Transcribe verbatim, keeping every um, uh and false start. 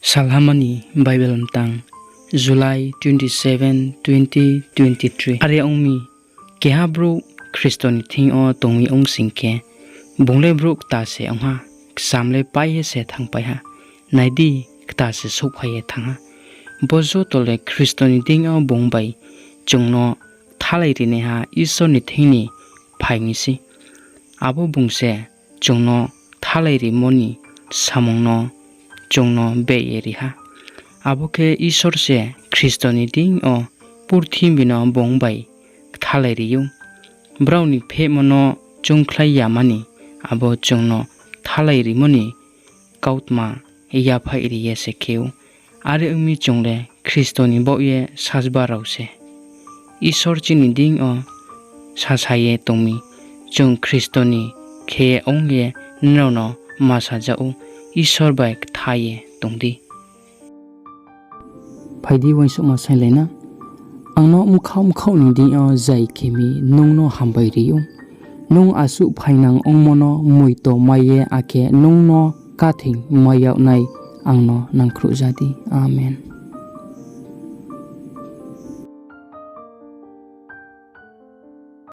Salhama ni Bible mtang, July twenty seven, twenty twenty three. Are ong mi, keha brouh Khristo ni thing yo tong mi ong sing khe, bung le brouh kta se ong ha, kcham le pai ye se thanngpai ha. Nai di, kta se souhphai ye thanng ha. Bo joto le Khristo ni deing yo bung bai chung no kthalai rinaiha Isor ni thing ni phai mi sei. Abo bung se chung no kthalai rimo ni samung no chung no beh ye ri ha. Abo khe Isor se Khristo ni deing yo purthimbi no bung bai kthalai ri ou. Brao ni phehmo no choungkhlai yama ni abo chung no kthalai rimo ni kautma yaphaih ri ye se khe ou. Are ong mi, chung le Khristo ni baoh ye sasba rao se. Isor chini deing yo sasa ye tong mi, chung Khristo ni khe ong ye nrao no ma saja ou, Isor bai ktha ye tong di. Phai di, uaingsouhma sainglai na. Ang no bkhaoh bkhaoh ni deing yo zai khe mi nung no hambai ri ou. Nung asuh phainang ongmo no moito mai ye, akhe nung no kathing mai yag nai ang no nangkhruhja di. Amen.